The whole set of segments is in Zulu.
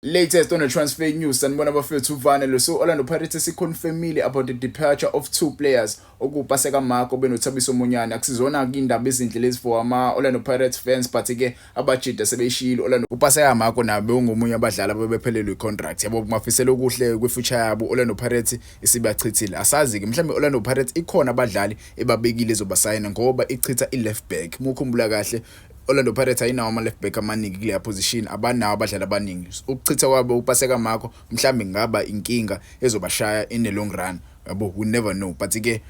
Latest on the transfer news, sanibona bafethu, uVane. So Orlando Pirates isiconfirmile about the departure of two players, okuPaseka Mako benoThabiso Monyane. Akusizona ke indaba ezinhle lezi for ama Orlando Pirates fans, but ke abajida sebeshilo Orlando. UPaseka Mako nabo ungomunye abadlali abebephelelwe icontract yabo. Ngafisela okuhle kwifuture yabo. Orlando Pirates isibachithile, asazi ke mhlawumbe Orlando Pirates ikhona abadlali ebabekile ezobasayina ngoba ichitha i-left back. Mukhumbula kahle, Orlando Pirates ayinawo ama left back amaningi kuleya position, abanawo abadlali abaningi. Ukuchitha kwabo uPaseka Mako mhlambe ngaba inkinga ezobashaya in the long run yabo, we never know. But ke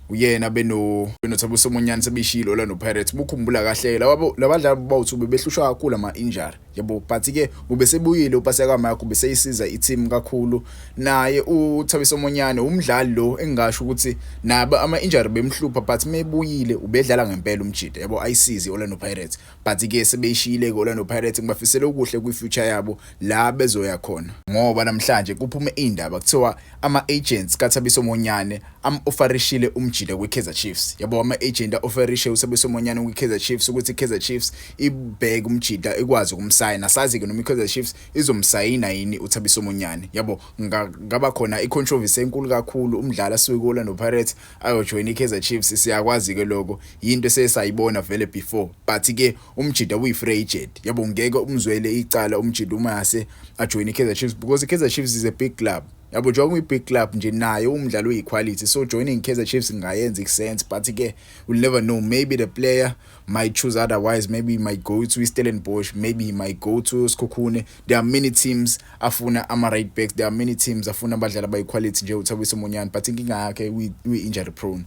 uyena benoThabiso Monyane sebeshilo Orlando Pirates. Bukhumbula kahle, labo labadlali bawuthi bebehlushwa kakhulu ama injury yabo, but ke ubesebuyile uPaseka Mako, beseyisiza i-team kakhulu. Naye uThabiso Monyane umdlali lo engingasho ukuthi nabo ama injury bemhlupha, but mebuyile ubedlala ngempela umjida yabo, ayisizi Orlando Pirates. But ke sebeyishile ke Orlando Pirates, ngibafisela okuhle kwi-future yabo la bezoya khona, ngoba namhlanje kuphume indaba, kuthiwa ama agents kaThabiso Monyane am-offerishile umjida kwi-Kaizer Chiefs yabo. Ama agent a-offerishe uThabiso Monyane kwi-Kaizer Chiefs ukuthi i-Kaizer Chiefs ibheke umjida, ikwazi ukumsayina. Sazi ke noma i-Kaizer Chiefs izomsayina yini uThabiso Monyane yabo. Ngaba khona i-controversy enkulu kakhulu, umdlali asuke ku-Orlando Pirates ayojoin i-Kaizer Chiefs. Siyakwazi ke lokho, yinto esesayibona vele before, but ke umjida uyi-free agent yabo. Ngeke umzwele icala umjida uma yase ajoin i-Kaizer Chiefs, because i-Kaizer Chiefs is a big club yabo. Njengoba kuyi-big club nje, naye umdlalo uyi-quality, so joining Kaizer Chiefs ingayenza i-sense. But ke we'll never know, maybe the player might choose otherwise. Maybe he might go to Stellenbosch, maybe he might go to Sekhukhune. There are many teams afuna ama-right backs, there are many teams afuna abadlali abayi-quality nje uThabiso Monyane, but inkinga yakhe uyi-injury prone.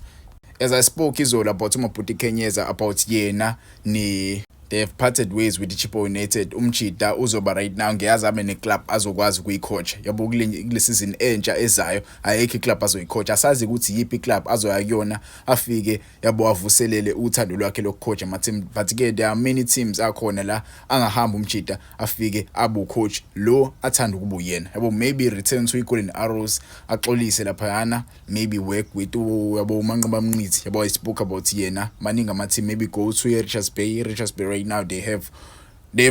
As I spoke izolo about uMabhuti Khenyeza, about yena ne they have parted ways with iChippa United. Umjida uzoba right now ngiyazi abe neclub azokwazi ukuyicoach yabo kule season entsha ezayo. Ayikho iclub azoyicoach, asazi ukuthi yiphi iclub azoya kuyona, afike yabo avuselele uthando lwakhe lokucoach ama team. But ke there are many teams akhona la angahamba umjida, afike abe coach lo athanda ukuba uyena yabo. Maybe return to iGolden Arrows, axolise laphayana, maybe work with yabo uManqoba Mnqithi yabo. I spoke about yena, maningi ama team. Maybe go to Richards Bay. Richards Bay right now they have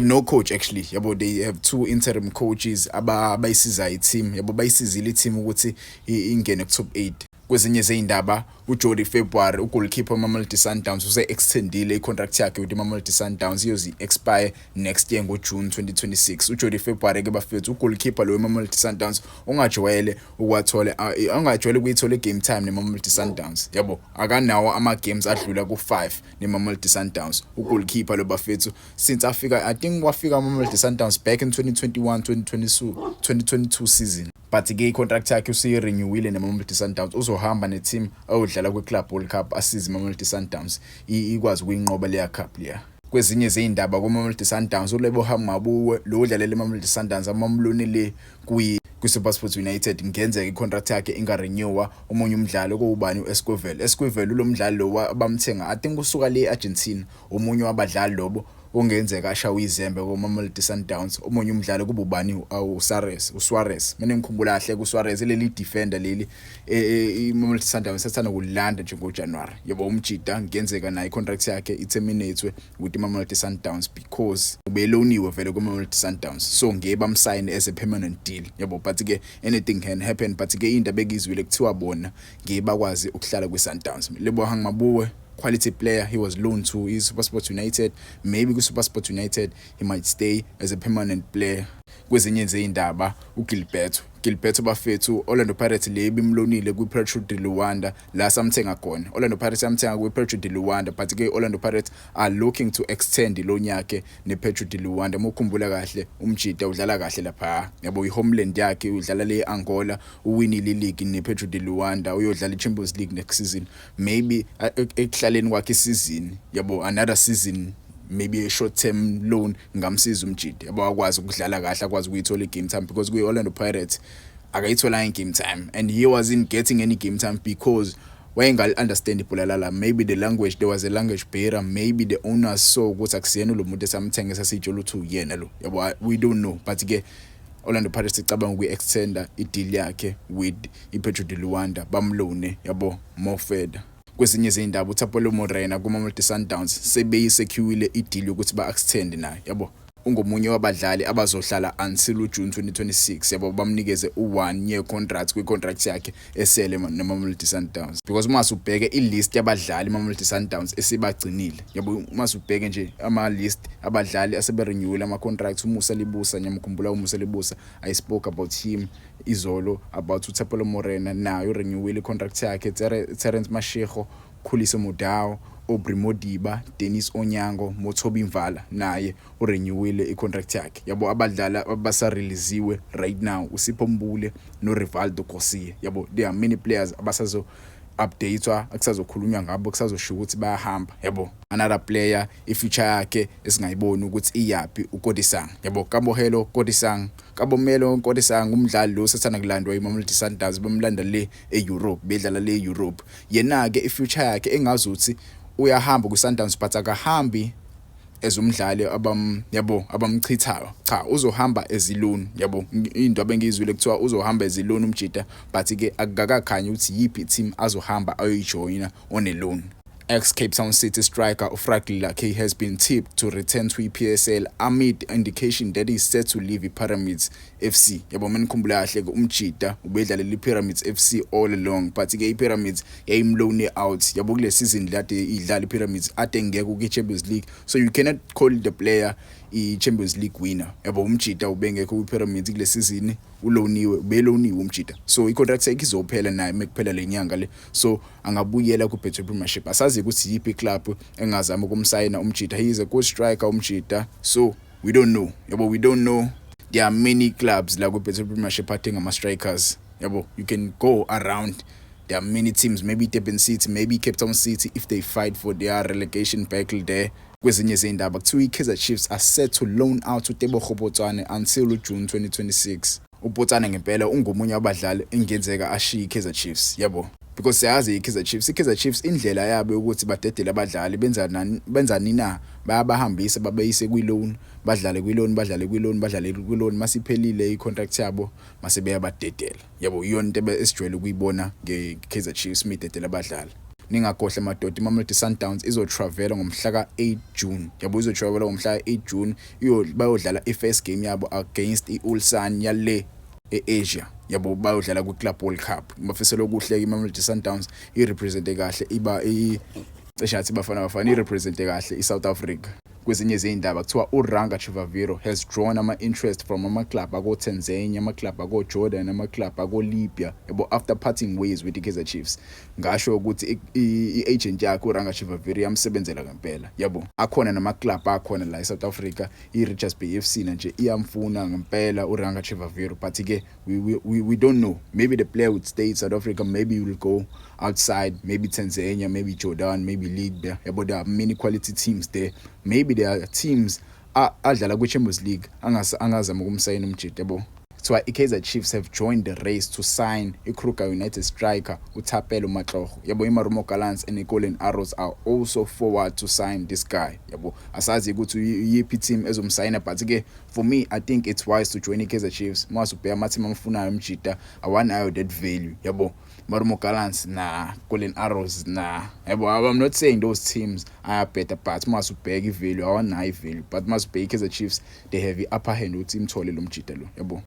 no coach actually yabo. They have two interim coaches abayisiza i-team yabo, bayisizile i-team ukuthi ingene ku top 8. Kwezinye zeyindaba, uJody February, ugoalkeeper weMamelodi Sundowns, use-extendile i-contract yakhe with iMamelodi Sundowns, iyozi expire next year ngoJune 2026. UJody February ke bafethu, ugoalkeeper lo weMamelodi Sundowns ongajwayele ukwathola, ongajwayele ukuyithola i-game time neMamelodi Sundowns yabo, akanawo ama games adlula ku5 neMamelodi Sundowns ugoalkeeper lo bafethu. Since afika, I think wafika amamelodi Sundowns back in 2021 2022 2022 season, but ke i-contract yakhe usuyi-renewile neMamelodi Sundowns. Uzohamba ne-team ayodlala kwi-Club World Cup, asize iMamelodi Sundowns ikwazi ukuyinqoba leya cup leya. Kwezinye zeyindaba kuMamelodi Sundowns, uLebohang Maboe lo odlalela iMamelodi Sundowns, amamlonile kwi-SuperSport United, ngenzeka i-contract yakhe ingarenewa. Omunye umdlali okuwubani, uEsquivel. Esquivel ulo mdlali lo abamthenga, I think usuka le Argentina, omunye wabadlali lobo ongenzeka ashawe izembe koMamelodi Sundowns. Omunye umdlali kuba ubani, uSares, uSuarez. Mina ngikhumbula kahle kuSuarez, leli defender leli iMamelodi Sundowns sathanda kulanda nje ngoJanuary yabo. Umjida ngenzeka naye icontract yakhe iterminate with iMamelodi Sundowns, because ubeloniwe vele kuMamelodi Sundowns, so ngeke bamsign as a permanent deal yabo. But ke anything can happen. But ke indaba ekizwile, kuthiwa bona ngeke bakwazi ukuhlala kwiSundowns. Lebohang Maboe, quality player, he was loaned to is SuperSport United. Maybe ku SuperSport United he might stay as a permanent player. Kwezinye zeyindaba, uGilberto, Gilberto bafethu, Orlando Pirates le bimlonile kwi-Petro de Luanda la samthenga khona. Orlando Pirates yamthenga kwi-Petro de Luanda, but ke Orlando Pirates are looking to extend loan yakhe ne-Petro de Luanda. Mukhumbula kahle, umjida udlala kahle lapha yabo, i-homeland yakhe, udlala le Angola, uwinile league ne-Petro de Luanda, uyodlala i-Champions League next season. Maybe ekuhlaleni kwakhe isizini yabo, another season, maybe a short term loan ngamsiza umjidi yabo, akwazi ukudlala kahle, akwazi ukuyithola i-game time, because kwi-Orlando Pirates akayitholanga i-game time and he wasn't getting any game time because wayengali-understand ibhola lala. Maybe the language, there was a language barrier, maybe the owners saw ukuthi akusiyena lo muntu esamthenga esasitshela ukuthi uyena lo yabo, we don't know. But ke Orlando Pirates icabanga ukuyi-extenda i-deal yakhe with iPetro de Luanda, bamlone yabo more further. Kwezinye izindaba, uThapelo Morena kuMamelodi Sundowns, sebeyisecurile i-deal yokuthi ba-extend naye yabo. Ungomunye wabadlali abazohlala until uJune 2026, yabo, bamnikeze u-1 year contract kwi-contract yakhe esele neMamelodi Sundowns, because uma usubheke i-list yabadlali iMamelodi Sundowns esibagcinile, yabo, uma usubheke nje ama-list abadlali asebe-renewile ama-contracts, uMusa Libusa, ngiyamkhumbula uMusa Libusa, I spoke about him izolo, about uThapelo Morena, naye urenewile i-contract yakhe, Terence Mashego, Khuliso Mudau, Aubrey Modiba, Dennis Onyango, Mothobi Mvala naye urenewile i-contract yakhe, yabo. Abadlali abasareleasiwe right now uSipho Mbule noRivaldo Coetzee, yabo. There are many players abasazo updatewa, akusazokhulunywa ngabo, kusazosho ukuthi bayahamba, yabo. Another player ifuture yakhe esingayiboni ukuthi iyaphi, uKodisang, yabo, Kamohelo Kodisang, Kabomelo Kodisang, umdlali lo sathanda kulandwa iMamelodi Sundowns, bamlanda le eEurope, bedlala le eEurope. Yena ke ifuture yakhe engazuthi uyahamba ku-Sundowns, but akahambi ezumdlali abam, yabo, abamchithayo. Cha, uzohamba as i-loan, yabo. Into abengizwile kuthiwa uzohamba as i-loan umjita, but ke akukakakhanyi ukuthi yipi team azohamba ayoyijoyina on a loan. Ex Cape Town City striker uFrank Lakay has been tipped to return to iPSL amid indication that he is set to leave iPyramids FC. Yabo, manikhumbula kahle ke, umjita ubedlalela iPyramids FC all along, but ke iPyramids yayimloan out, yabo, kule season lade idlala iPyramids ade ngeke ku Champions League, so you cannot call the player i-Champions League winner, yabo. Umjita ubengekho kwiPyramids kule season, uloniwe, ubeloniwe umjita, so i-contract yakhe izophela naye mekuphela lenyanga le, so angabuyela ku-Betway Premiership. Asazi ukuthi yiphi club engazama ukumsayina umjita. He is a good striker umjita, so we don't know, yabo, we don't know. There are many clubs la ku-Betway Premiership athenga ama-strikers, yabo. You can go around, there are many teams, maybe Durban City, maybe Cape Town City, if they fight for their relegation battle there. Kwezinye izindaba, kuthiwa i-Kaizer Chiefs are set to loan out uTebogo Potsane until uJune 2026. UPotsane ngempela ungomunye wabadlali engenzeka ashiye i-Kaizer Chiefs, yabo, because siyazi i-Kaizer Chiefs indlela yabo yokuthi badedele abadlali, benza nani, benzani na? Bayabahambisa babeyise kwi-loan, badlale kwi-loan, badlale kwi-loan, badlale kwi-loan, masiphelile i-contract yabo mase beyabadedela, yabo. Iyona into esijwayele ukuyibona nge-Kaizer Chiefs midedela abadlali. Ningakhohlwa madoda, iMamelodi Sundowns izotravela ngomhla ka-8 June, yabo, izotravela ngomhla ka-8 June, bayodlala i-first game yabo against i-Ulsan yale e-Asia, yabo, bayodlala kwi-Club World Cup. Ngibafisela okuhle iMamelodi Sundowns, i-represente kahle, iba cishe ngathi Bafana Bafana, i-represente kahle i-South Africa. Kwezinye izindaba, kuthiwa uRanga Chivaviro has drawn ama-interest from ama-club ako-Tanzania, ama-club ako-Jordan, ama-club ako-Libya, yabo, after parting ways with i-Kaizer Chiefs. Ngasho ukuthi i-agent yakhe uRanga Chivaviro iyamsebenzela ngempela, yabo. Akhona nama-club akhona la e-South Africa, i-Richards Bay FC na nje iyamfuna ngempela uRanga Chivaviro, but ke we don't know, maybe the player would stay in South Africa, maybe he will go outside, maybe Tanzania, maybe Jordan, maybe Libya, yabo. There are many quality teams there. Maybe there are teams adlala kwi-Champions League angazama ukumsayina umjita, yabo. Kuthiwa i-Kaizer Chiefs have joined the race to sign i-Kruger United striker uThapelo Matloho, yabo. I-Marumo Gallants and i-Golden Arrows are also forward to sign this guy, yabo. Asazi ukuthi iyiphi team ezomsayina, but ke for me I think it's wise to join i-Kaizer Chiefs. Mase ubheka ama-team amfunayo umjita, awanayo that value, yabo. Marumo Gallants na Golden Arrows na, yabo, I'm not saying those teams are better, but mase ubheka i-value, awanayo i-value, but mase ubheka i-Kaizer Chiefs, they have i-upper hand ukuthi imthole lo mjita lo, yabo.